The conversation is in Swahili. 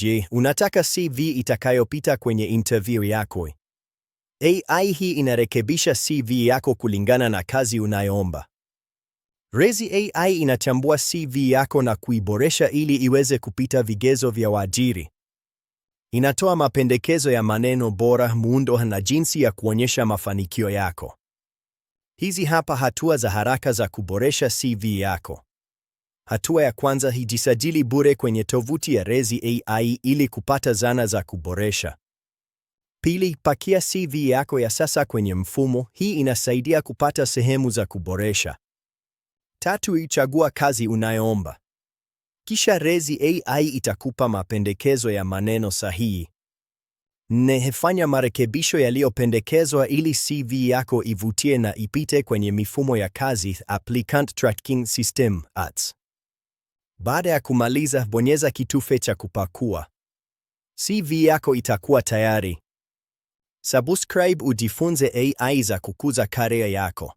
Je, unataka CV itakayopita kwenye interview yako? AI hii inarekebisha CV yako kulingana na kazi unayoomba. Rezi AI inachambua CV yako na kuiboresha ili iweze kupita vigezo vya waajiri. Inatoa mapendekezo ya maneno bora, muundo na jinsi ya kuonyesha mafanikio yako. Hizi hapa hatua za haraka za kuboresha CV yako. Hatua ya kwanza, hijisajili bure kwenye tovuti ya Rezi AI ili kupata zana za kuboresha. Pili, pakia CV yako ya sasa kwenye mfumo. Hii inasaidia kupata sehemu za kuboresha. Tatu, ichagua kazi unayoomba. Kisha Rezi AI itakupa mapendekezo ya maneno sahihi. Nne, fanya marekebisho yaliyopendekezwa ili CV yako ivutie na ipite kwenye mifumo ya kazi Applicant Tracking System ATS. Baada ya kumaliza, bonyeza kitufe cha kupakua. CV yako itakuwa tayari. Subscribe ujifunze AI za kukuza career yako.